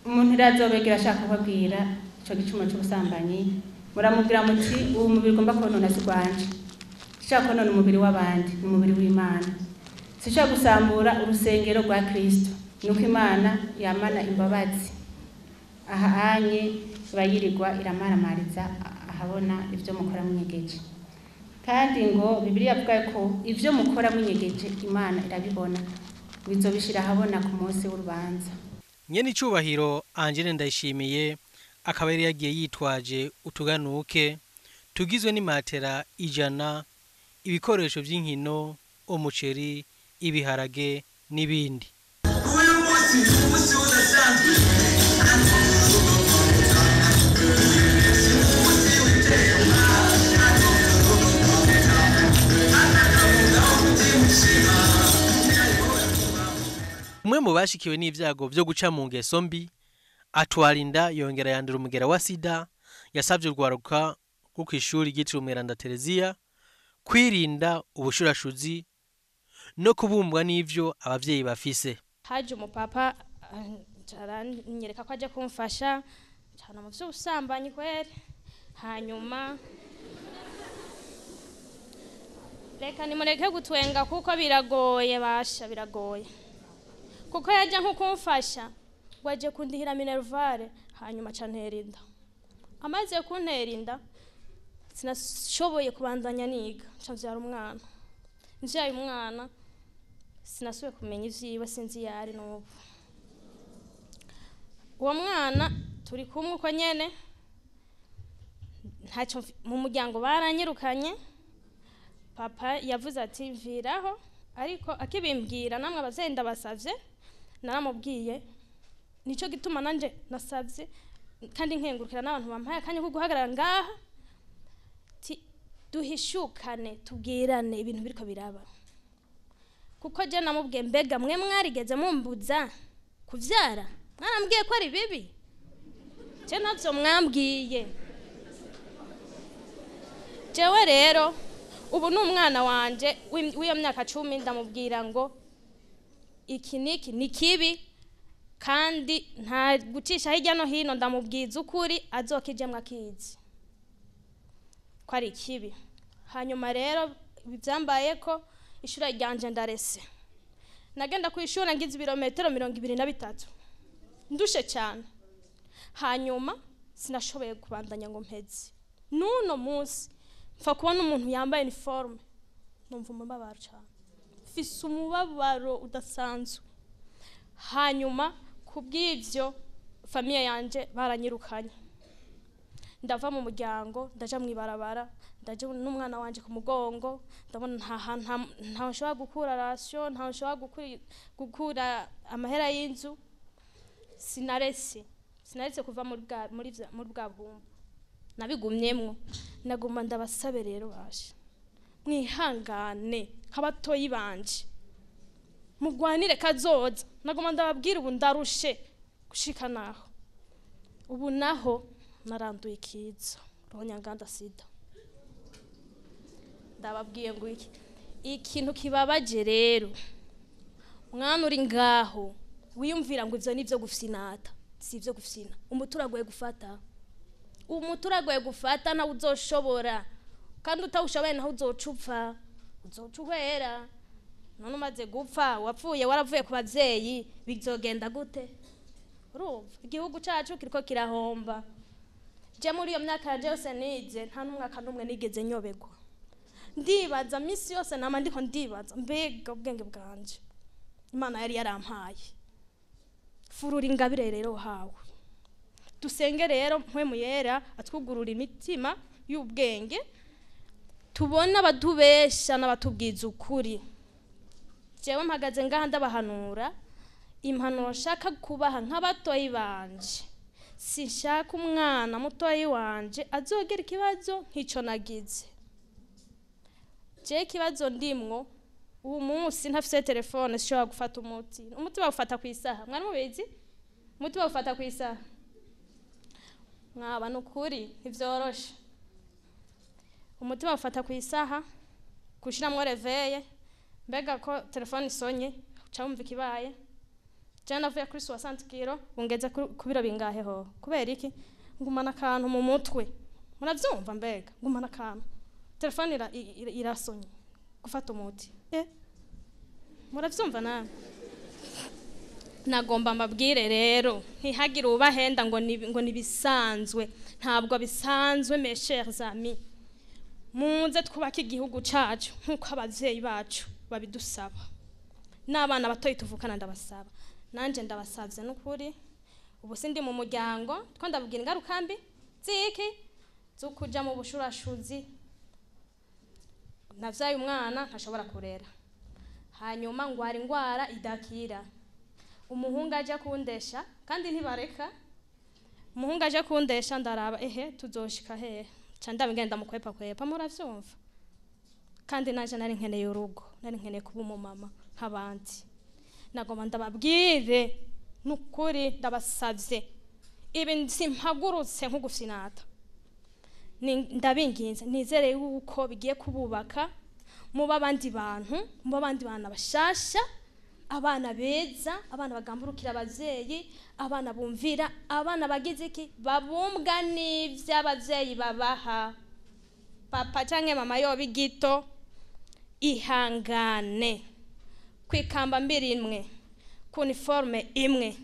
Umuntu irazobegera ashaka kubabwira ico gicumuro c'ubusambanyi, muramubwira muti uwo mubiri ugomba konona si gwanje, sinshaka konona umubiri w'abandi, ni umubiri w'Imana. Sinshaka gusambura urusengero rwa Kristo. Nuko Imana yamana imbabazi, aha anye bayirirwa iramaramariza ahabona ivyo mukora mwinyegeje. Kandi ngo Bibiliya avuga ko ivyo mukora mwinyegeje Imana irabibona, bizobishira ahabona ku munsi w'urubanza. Nyene icubahiro Angele Ndayishimiye akaba yari yagiye yitwaje utuganuke tugizwe n'imatera 100, ibikoresho vy'inkino, umuceri, ibiharage n'ibindi. Uyu munsi ni umunsi udasanzwe. Umwe mu bashikiwe n'ivyago vyo guca mu ngeso mbi atwara inda yongera yandura umugera wa sida, yasavye urwaruka rwo kw'ishuri ryitiriwe Umweranda Tereziya kwirinda ubushurashuzi no kubumbwa n'ivyo abavyeyi bafise. Haje umupapa aranyereka ko aje kumfasha cyane mu vy'ubusambanyi kweri, hanyuma reka nimureke gutwenga kuko biragoye, basha biragoye. Kuko yaje nko kumfasha ngo aje kundihira minervare, hanyuma aca antera inda. Amaze kuntera inda sinashoboye kubandanya niga, nca mvyara umwana. Mvyaye umwana sinasubiye kumenya ivyiwe, sinzi iyo ari n'ubu. Uwo mwana turi kumwe uko nyene, ntacyo mu muryango baranyirukanye. Papa yavuze ati mviraho, ariko akibimbwira namwe abavyeyi ndabasavye, naramubwiye nico gituma nanje nasavye kandi nkengurukira n'abantu bampaye akanya ko guhagarara ngaha, ti duhishukane tubwirane ibintu biriko biraba. Kuko je namubwiye mbega mwe mwarigeze mumbuza kuvyara, mwarambwiye ko ari bibi, je ntavyo mwambwiye. Jewe rero Ubu ni umwana wanje w'iyo myaka 10, ndamubwira ngo iki niki ni kibi, kandi nta gucisha hirya no hino, ndamubwiza ukuri azokijemwo akizi ko ari ikibi. Hanyuma rero ivyambaye ko ishure ryanje ndarese, nagenda ku ishure ngize ibirometero 23, ndushe cyane. Hanyuma sinashoboye kubandanya ngo mpeze. N'uno munsi mfa kubona umuntu yambaye uniforme numva umubabaro cyane, mfise umubabaro udasanzwe. Hanyuma kubw'ivyo famiye yanje baranyirukanye, ndava mu muryango ndaja mw'ibarabara, ndaja n'umwana wanje ku mugongo, ndabona nta nshobora gukura ration, nta nshobora gukura amahera y'inzu. Sinaretse kuva muri bwa bumbu, nabigumyemwo. Naguma ndabasabe rero bashe mwihangane nk'abatoyi banje, mugwanire kazoza. Naguma ndababwira ubu ndarushe gushika naho, ubu naho naranduye ikiza ruhonyanganda sida. Ndababwiye ngo iki ikintu kibabaje rero, mwana uri ngaho wiyumvira ngo ivyo nivyo gufyinata, si ivyo gufyina. Umuti gufata, umuti uragoye gufata, nawe uzoshobora, kandi utawushoboye naho uzoca upfa, uzoca uhera. None umaze gupfa wapfuye waravuye ku bavyeyi, bizogenda gute? Urumva igihugu cacu kiriko kirahomba. Je muri iyo myaka yanje yose nize, nta n'umwaka n'umwe nigeze nyobegwa. Ndibaza misi yose, nama ndiko ndibaza mbega ubwenge bwanje Imana yari yarampaye. Furura ingabire rero hawe, dusenge rero mpwemu yera atwugurura imitima y'ubwenge, tubona abatubesha n'abatubwiza ukuri. Jewe mpagaze ngaha ndabahanura impanuro nshaka kubaha nk'abatoyi banje. Sinshaka umwana mutoyi wanje azogera ikibazo nk'ico nagize. Je ikibazo ndimwo ubu munsi ntafise telefone, sishobora gufata umuti. Umuti bawufata ku isaha, mwari mubizi? Umuti bawufata ku isaha. Mwaba nukuri ntivyoroshe. Umuti bawufata ku isaha, gushiramwo reveye, mbega ko telefone isonye uca wumva ikibaye. Je navuye kuri 60 kilo ungeze ku biro bingahe ho? Kubera iki? Ngumana akantu mu mutwe. Muravyumva mbega? Ngumana akantu. Telefone irasonye gufata umuti. Muravyumva namwe? Nagomba mbabwire rero ntihagire ubahenda ngo nibisanzwe. Ntabwo bisanzwe mes chers amis. Munze twubake igihugu cacu nkuko abavyeyi bacu babidusaba. N'abana batoyi tuvukana ndabasaba. Nanje ndabasavye n'ukuri. Ubu sindi mu muryango, two ndabwira ingaruka mbi ziki zo kuja mu bushurashuzi. Navyaye umwana ntashobora kurera, hanyuma ngwara ingwara idakira. Umuhungu aje kundesha kandi ntibareka. Umuhungu aje kundesha ndaraba ehe tuzoshika hehe, ca ndabigenda mukwepa kwepa. Muravyumva? Kandi nanje nari nkeneye urugo, nari nkeneye kuba umumama nk'abandi. Nagomba ndababwire nukuri, ndabasavye ibi simpagurutse nk'ugufinata, ndabinginze nizere yuko bigiye kububaka muba abandi bantu, muba abandi bana bashasha, abana beza, abana bagamburukira abavyeyi, abana bumvira, abana bagize iki babumbwa n'ivyo abavyeyi babaha. Papa canke mama yoba igito, ihangane kwikamba mbiri imwe, ku uniforme imwe,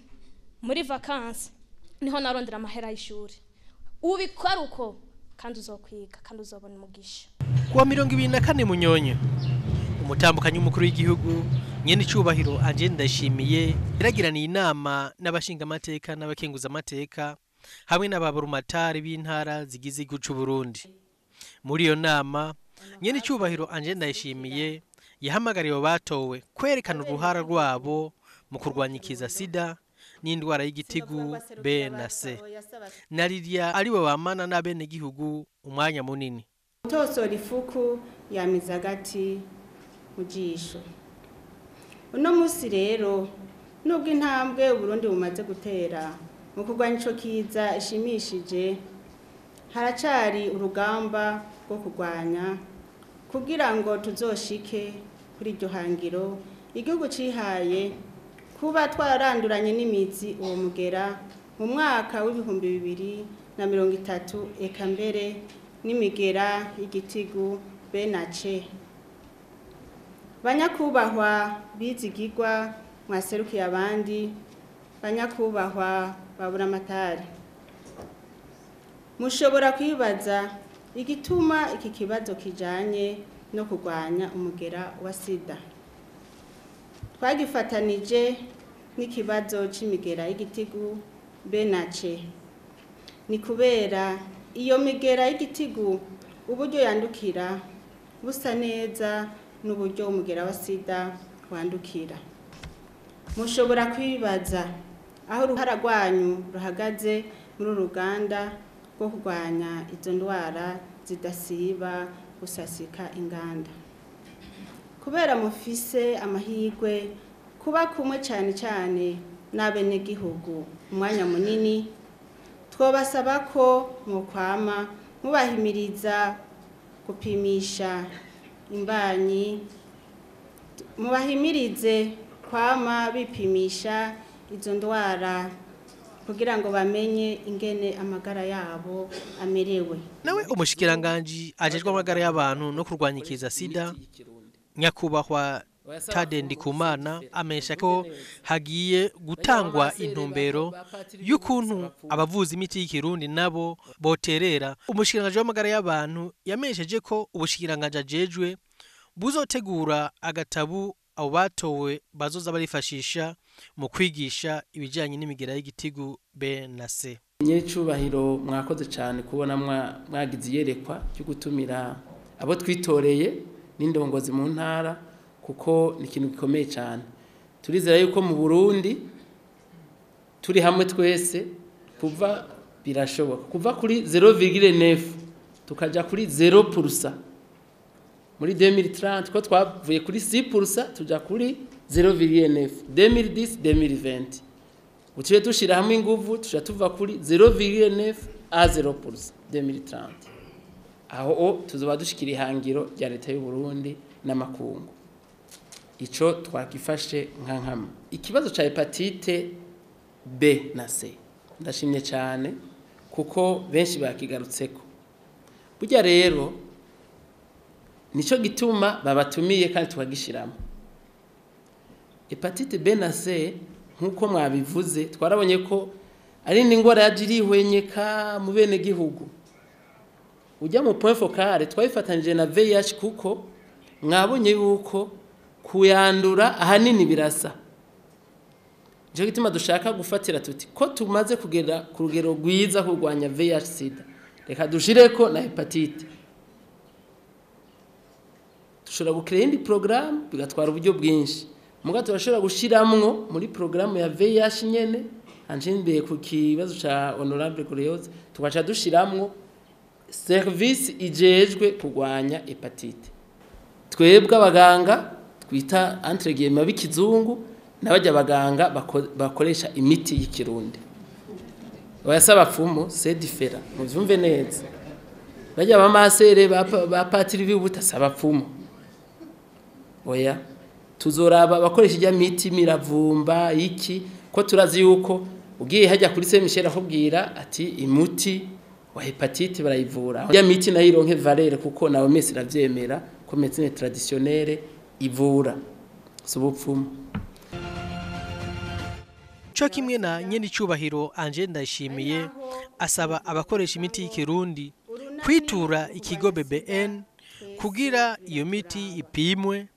muri vacances niho narondera amahera y'ishuri. Ubikora uko kandi uzokwiga, kandi uzobona umugisha. Kuwa 24 Munyonyo, umutambukanyi w'umukuru w'igihugu nyene icubahiro Angèle Ndayishimiye yaragiraniye inama n'abashingamateka n'abakenguzamateka hamwe n'ababurumatari b'intara zigize igihugu c'u Burundi. Muri iyo nama nyene icubahiro Angèle Ndayishimiye yahamagariwe batowe kwerekana uruhara rwabo mu kurwanya ikiza sida n'indwara y'igitigu B na C. Na Lidia ariwe wamana n'abenegihugu umwanya munini. Tosora ifuku yamiza agati mu jisho. Uno musi rero nubwo intambwe Uburundi bumaze gutera mu kurwanya ico kiza ishimishije, haracari urugamba rwo kurwanya Kugira ngo tuzoshike kuri iryo hangiro igihugu cihaye kuba twararanduranye n'imizi uwo mugera mu mwaka w'2030, eka mbere n'imigera y'igitigu B na C. Banyakubahwa bizigirwa mwaserukiye abandi, banyakubahwa baburamatari, mushobora kwibaza igituma iki kibazo kijanye no kurwanya umugera wa sida twagifatanije n'ikibazo c'imigera y'igitigu B na C. Ni kubera iyo migera y'igitigu uburyo yandukira busa neza n'uburyo umugera wa sida wandukira. Mushobora kwibaza aho uruhara rwanyu ruhagaze muri uru ruganda rwo kurwanya izo ndwara zidasiba gusasika inganda. Kubera mufise amahirwe kuba kumwe cyane cyane n'abenegihugu umwanya munini, twobasaba ko mwokwama mubahimiriza gupimisha imbanyi, mubahimirize kwama bipimisha izo ndwara kugira ngo bamenye ingene amagara yabo amerewe. Nawe umushikiranganji ajejwe amagara y'abantu no kurwanya ikiza sida, nyakubahwa Tade Ndikumana, amesha ko hagiye gutangwa intumbero y'ukuntu abavuza imiti y'ikirundi nabo boterera. Umushikiranganji w'amagara y'abantu yamesheje ko ubushikiranganji ajejwe buzotegura agatabu abo batowe bazoza barifashisha mu kwigisha ibijyanye n'imigera y'igitigu B na C. Nyiricubahiro, mwakoze cyane kubona mwagize iyerekwa ryo gutumira abo twitoreye n'indongozi mu ntara, kuko ni ikintu gikomeye cyane. Turizera yuko mu Burundi turi hamwe twese, kuva birashoboka kuva kuri 0,9 tukaja kuri 0% muri 2030, ko twavuye kuri 6% tuja kuri 0,9 2010 2020. Utuye dushira hamwe inguvu tuja tuva kuri 0,9 à 0% 2030. Aho tuzoba dushikira ihangiro rya leta y'u Burundi n'amakungu. Ico twakifashe nka nkama. Ikibazo ca hepatite B na C ndashimye cyane kuko benshi bakigarutseko. Burya rero nico gituma babatumiye kandi tukagishiramo. Hepatite B na C nkuko mwabivuze, twarabonye ko ari n'ingwara yajirihwenyeka mu bene gihugu. Ujya mu point focal twabifatanije na VIH, kuko mwabonye yuko kuyandura ahanini birasa. Nico gituma dushaka gufatira tuti ko tumaze kugera ku rugero rwiza kurwanya VIH sida, reka dushireko na hepatite. Dushobora gukrea indi programme bigatwara uburyo bwinshi, muga turashobora gushiramwo muri programme ya VIH nyene, anjimbiye ku kibazo ca honorable Gloriose, tugaca dushiramwo service ijejwe kurwanya hepatite. Twebwe abaganga twita entre guillemets b'ikizungu n'abajya abaganga bakoresha imiti y'ikirundi, bayasaba pfumu, c'est différent, muvyumve neza. Bajya abamasere ba patiri bibuta saba pfumu, oya. Tuzoraba abakoresha ijya miti miravumba iki, ko turazi yuko ugiye hajya kuri Saint Michel akubwira ati imuti wa hepatite barayivura. Ijya miti nayo ironke valeur, kuko nawe mesi iravyemera ko médecine traditionnelle ivura, si ubupfumu. Co kimwe na nyene icubahiro Angel Ndayishimiye, asaba abakoresha imiti y'ikirundi kwitura ikigo BBN kugira iyo miti ipimwe,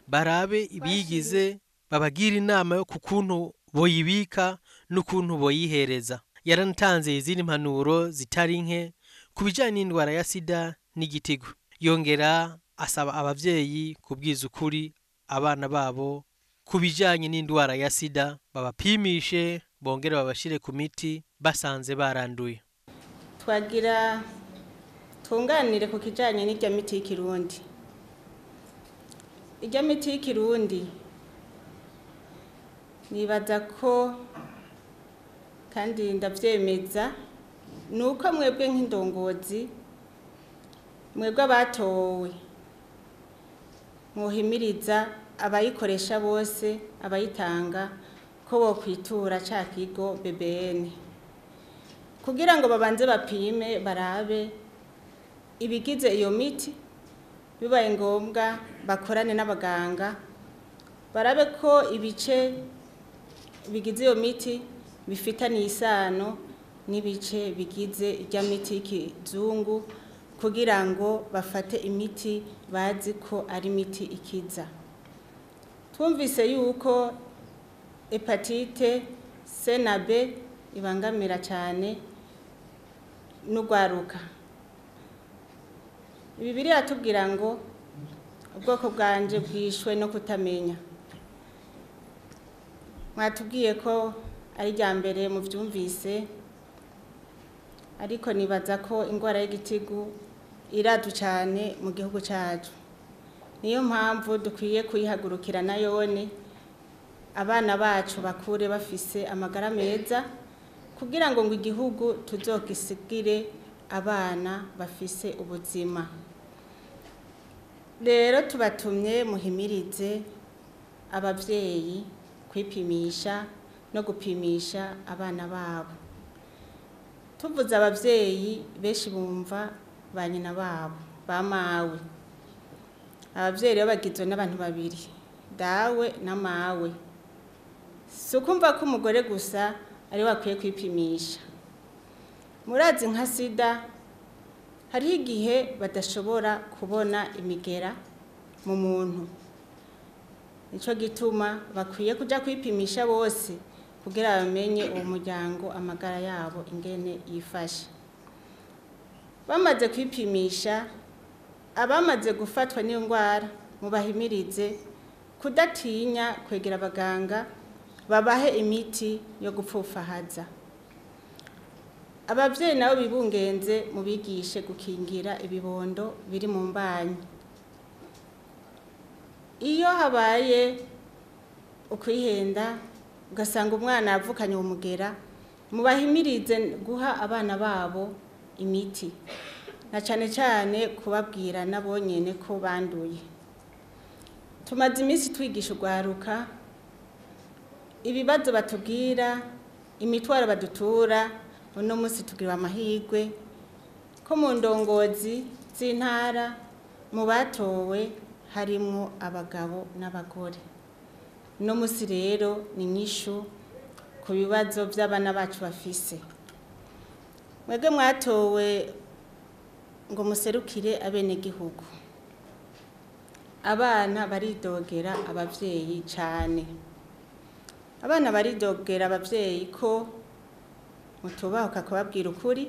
barabe ibiyigize, babagira inama yo kukuntu boyibika n'ukuntu boyihereza. Yaranatanze izindi mpanuro zitari nke ku bijanye n'indwara ya sida n'igitigu. Yongera asaba abavyeyi kubwiza ukuri abana babo ku bijanye n'indwara ya sida, babapimishe bongere babashire ku miti basanze baranduye. Twagira tunganire ku kijanye n'irya miti y'ikirundi. Irya miti y'ikirundi nibaza ko kandi ndavyemeza nuko mwebwe nk'indongozi, mwebwe abatowe mwohimiriza abayikoresha bose abayitanga ko bokwitura ca kigo BBN kugira ngo babanze bapime barabe ibigize iyo miti, bibaye ngombwa bakorane n'abaganga barabe ko ibice bigize iyo miti bifitaniye isano n'ibice bigize irya miti y'ikizungu kugira ngo bafate imiti bazi ko ari imiti ikiza. Twumvise yuko hepatite C na B ibangamira cyane n'ugwaruka. Ibi biratubwira ngo ubwoko bwanje bwishwe no kutamenya. Mwatubwiye ko ari rya mbere muvyumvise, ariko nibaza ko ingwara y'igitigu iradu cyane mu gihugu cyacu. Niyo mpamvu dukwiye kuyihagurukira nayone, abana bacu bakure bafise amagara meza kugira ngo igihugu tuzogisigire abana bafise ubuzima. Rero tubatumye muhimirize abavyeyi kwipimisha no gupimisha abana babo. Tuvuze abavyeyi benshi bumva ba nyina babo ba mawe. Abavyeyi rero bagizwe n'abantu babiri, dawe na mawe. Si ukumva ko umugore gusa ari we akwiye kwipimisha. Murazi nka sida hariho igihe badashobora kubona imigera mu muntu. Nico gituma bakwiye kuja kwipimisha bose kugira bamenye uwo muryango amagara yabo ingene yifashe. Bamaze kwipimisha, abamaze gufatwa n'iyo ndwara mubahimirize kudatinya kwegera abaganga babahe imiti yo gupfufahaza. Abavyeyi nabo bibungenze mubigishe gukingira ibibondo biri mu mbanyi. Iyo habaye ukwihenda ugasanga umwana avukanye umugera, mubahimirize guha abana babo imiti, na cane cane kubabwira nabo nyene ko banduye. Tumaze iminsi twigisha urwaruka ibibazo batubwira, imitwaro badutura. Uno munsi tugira amahirwe ko mu ndongozi z'intara mu batowe harimwo abagabo n'abagore. Uno munsi rero ni inyishu ku bibazo by'abana bacu bafise. Mwebwe mwatowe ngo muserukire abenegihugu. Abana baridogera abavyeyi cane. Abana baridogera abavyeyi ko mutubahuka kubabwira ukuri,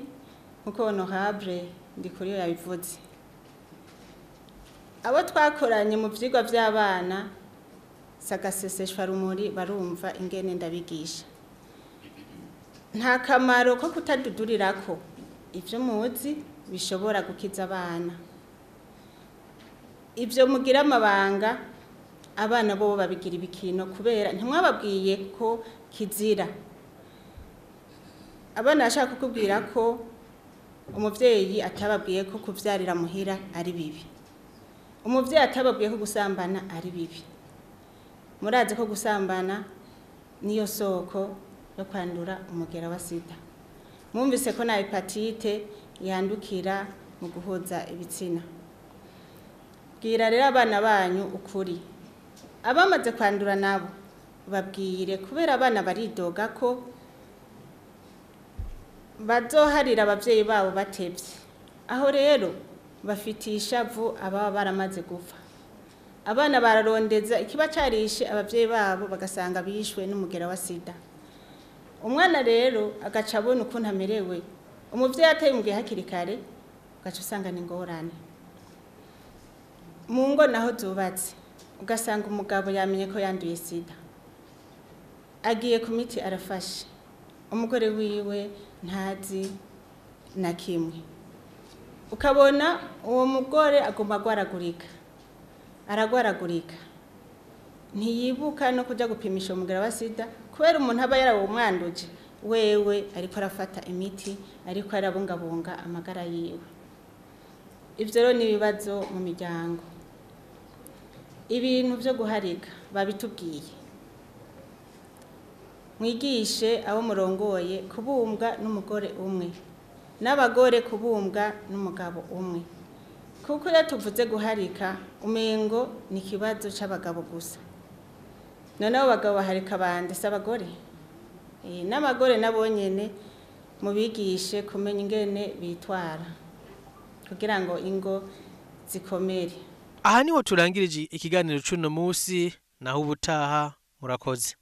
nkuko Honorable Ndikuriyo yabivuze. Abo twakoranye mu vyigwa vy'abana sagaseseshwa rumuri barumva ingene ndabigisha. Nta kamaro ko kutadudurirako ivyo muzi bishobora gukiza abana. Ivyo mugira amabanga abana bo babigira ibikino kubera ntimwababwiye ko kizira. Abana bashaka kukubwira ko umuvyeyi atababwiye ko kuvyarira muhira ari bibi. Umuvyeyi atababwiye ko gusambana ari bibi. Murazi ko gusambana niyo soko yo kwandura umugera wa sida. Mwumvise ko na hepatite yandukira mu guhuza ibitsina. Bwira rero abana banyu ukuri. Abamaze kwandura nabo babwire, kubera abana baridoga ko bazoharira abavyeyi babo batevye. Aho rero bafitiye ishavu ababa baramaze gupfa. Abana bararondeza ikiba carishe abavyeyi babo bagasanga bishwe n'umugera wa sida. Umwana rero agaca abona ukuntu amerewe. Umuvyeyi ateye umubwiye hakiri kare, ugaca usanga ni ingorane. Mu ngo naho zubatse, ugasanga umugabo yamenye ko yanduye sida, agiye ku miti arafashe, umugore wiwe ntazi na kimwe. Ukabona uwo mugore agomba agwaragurika, aragwaragurika, ntiyibuka no kuja gupimisha umugera wa sida, kubera umuntu aba yarawumwanduje wewe ariko arafata imiti, ariko arabungabunga amagara yiwe. Ivyo rero ni ibibazo mu miryango. Ibintu byo guharika babitubwiye, mwigishe abo murongoye kubumbwa n'umugore umwe n'abagore kubumbwa n'umugabo umwe, kuko iyo tuvuze guharika umengo ni ikibazo c'abagabo gusa. Noneho abagabo baharika abandi, si abagore? N'abagore nabo nyene mubigishe kumenya ingene bitwara kugira ngo ingo zikomere. Aha niho turangirije ikiganiro c'uno musi, naho ubutaha murakoze.